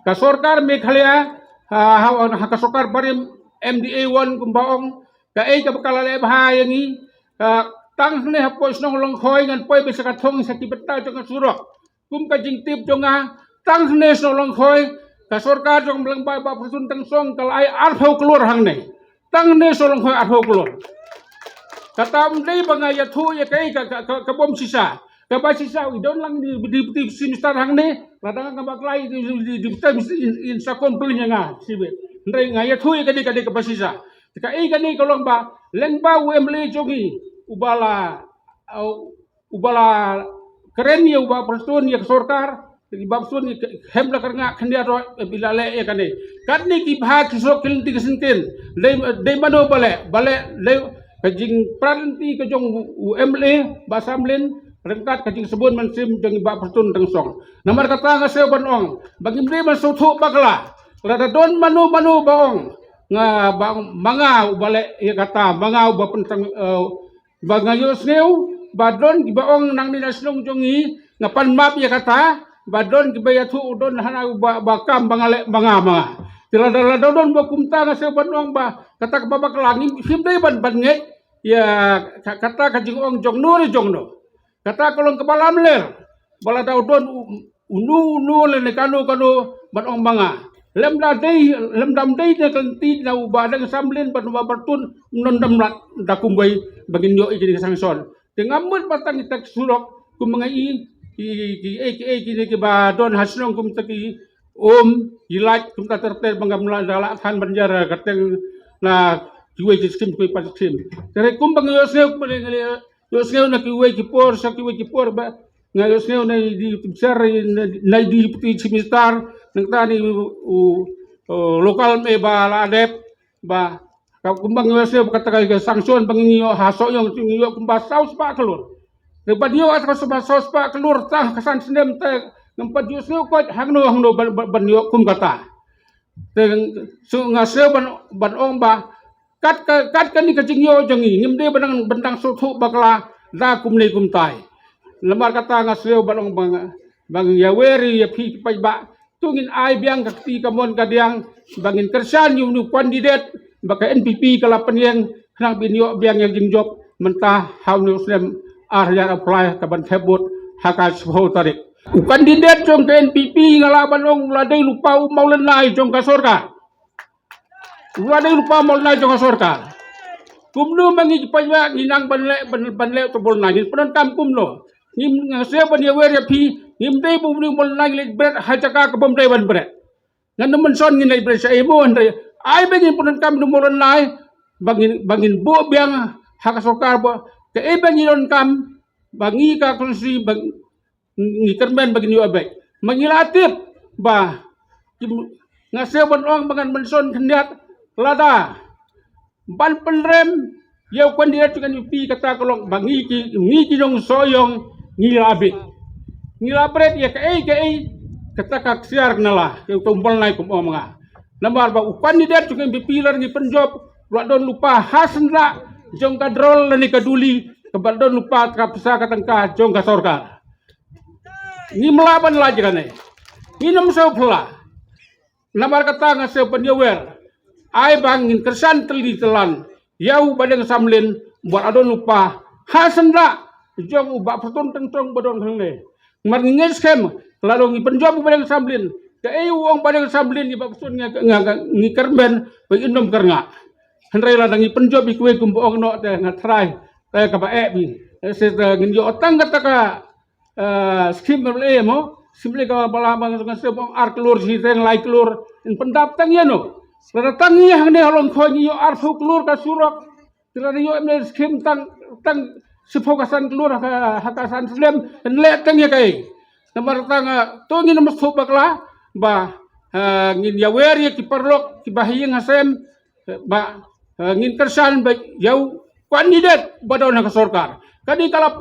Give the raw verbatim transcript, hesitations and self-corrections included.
Ka sorkar Meghalaya, ha, ha, ha ka sorkar barim M D A one kumba ong, kaei kaba ka la leh bha ïa ngi, ah, tang hangne hapoh shnong Longkhoi ngan poi beit sha ka thong sha ki bynta jong ka surok. Kum ka jingtip jong nga, tang hangne shnong Longkhoi, ka sorkar jong Myllengbai Bah Prestone Tynsong ka la ai arphew klur hangne. Tang hangne shnong Longkhoi arphew klur. Kata ym dei ba nga ïathuh ïa kaei ka, ka, ka, ka bym shisha. Kaba shisha i don lang di, di, di, deputy chief minister hangne, lada nga bakla i di, di, di, deputy chief minister in, in sa complain ïa nga shibit. Hynrei nga ïathuh ïa kane, kane kaba shisha. Kaei kane ka long ba lyngba u M L A jong ngi uba la, uh, uba la kren ïa u Bah Prestone ïa ka sorkar, i Bah Prestone i hem la kyrngah khyndiat ruh, eh, ba la leh ïa kane. Katne ki bha ki surok ki lynti ki syngkien. Dei, dei mano ba leh, ba leh, dei ka jingprat lynti ka jong u, u M L A Bah Samlin ryngkat ka jingsbun mynsiem jong i Bah Prestone Tynsong. Namar kata nga sngew ban ong ba ngim dei ban sngewthuh bakla. Lada don mano mano ba ong nga, ba ong ma nga uba leh ïa kata, ma nga uba pyntang, eh, ba nga ïohsngew ba don kiba ong nangne na shnong jong ngi, nga pan map ïa kata, ba don kiba ïathuh don hana ba, ba kam ba nga leh ma nga, ma nga. Te lada, lada don ba kumta nga sngew ban ong ba kata kaba bakla, ngim, ngim dei ban, ban ngeit ïa ka, kata ka jingong jong no re jong no. Kata ka long kaba lamler ba lada don u, uno uno lane kano kano ban ong ma nga. Lymda dei, lymda ym dei na ka lynti na u Bah Deng Samlin bad u Bah Prestone, ym don da mlad da kumwei ba ngin ïoh ïa kine ki sanction. Te ngam mut ba tang kita ki surok kum ma nga i, ki, ki, ki, ki, kine kiba don ha shnong kumta ki um, ki lait kumta ter ter ba ngam lah da lah than ban ïar ka teng na kiwei ki skim kiwei pat ki skim. Te hynrei kumba nga ïohsngew kumba nga ïohsngew na kiwei ki por sha kiwei ki por ba nga ïohsngew na i di bishar, na, na i di deputy chief minister, nangta na i u, u, u local M L A ba la dep, ba ka kumba nga ïohsngew ba kata ka sanction ba ngi ïoh ha Sohiong ngi ïoh kumba saw spah klur. Te ban ïoh ata ka saw spah klur tang ka san snem te ngam pat ïohsngew koit hangno hangno ban, ban, ban ïoh kum kata. Te so nga sngew ban, ban ong ba kat ka, kat kane ka jingïoh jong ngi ngim dei ban dang, ban dang sngewthuh bakla da kumne kumtai. Namar kata nga sngew ban ong ba nga, ba nga ïawer ïa phi ki paidbah, to ngin ai biang ka kti kamon kadiang ba ngin kyrshan ïa une u candidate ba ka N P P ka la pynïeng khnang ba in ïoh biang ïa ka jingjop mynta ha une u snem ar hajar arphew lai kaban thep vote ha ka shiphew tarik. U candidate jong ka N P P nga lah ban ong u la dei lypa u mawlynnai jong ka sorkar. U la dei lypa u mawlynnai jong ka sorkar. Kumno ma ngi ki paidbah ngi nang ban leh, ban, ban leh uto u mawlynnai, ngin pyndonkam kumno? Ngim, nga sngew ban ïawer ïa phi, ngim dei ba une u mawlynnai ngi leit bret ha jaka ka bym dei ban bret. Ngan ym mynsiem ngin leit bret shaei mo, hynrei ai ba ngin pyndonkam une u mawlynnai ba ngin, ba ngin buh biang ha ka sorkar ba kaei ba ngi donkam ba ngi ka constituency ba ngi kyrmen ba ngin ïoh beit. Ma ngi la tip ba ki, nga sngew ban ong ba ngan mynsiem khyndiat, lada ban pynrem ïa u candidate jong ka N P P kata ka long ba ngi ki, ngi ki nong Sohiong ngi la bit, ngi la bret ïa kaei kaei kata ka ksiar ka nala ïa uto u mawlynnai kum ong ma nga. Namar ba u candidate jong ka N P P lada ngi pynjop u la don lypa ha syndah jong ka drol lane ka duli kaba la don lypa ka pisa ka tyngka jong ka sorkar. Ngim lah ban lait ïa kane. Ngin ym sngewphylla. Namar kata nga sngew ban ïawer, ai ba ngin kyrshan tylli tyllan ïa u Bah Deng Samlin ba la don lypa ha syndah jong u Bah Prestone Tynsong ba don hangne. Namar ngi ngeit skhem lada ngi pynjop u Bah Deng Samlin, kaei u ong Bah Deng Samlin ïa Bah Prestone, nga, nga, nga, ngi kyrmen ba in ym kyrngah. Hynrei lada ngi pynjop ïa kiwei kumba ong noh te nga tharai te kaba eh bha. Te ngin ïoh tang kata ka eh, skim M L A mo, skim M L A kaba la ba nga sngew ba ong ar klur shi teng lai klur, in pyndap tang ïano. Lada tang ngi hangne ha Longkhoi ngi ïoh arphew klur ka surok. Te lada ïoh M L A skim tang, tang shiphew ka san klur ha ka, ha ka san snem, in leh tang ïa kaei? Namar kata nga, to ngin ym sngewthuh bakla ba, eh, ngin ïawer ïa ki paralok kiba ha ïing ha sem, ba, eh, ngin kyrshan ba ïa u candidate ba don ha ka sorkar. Kane ka la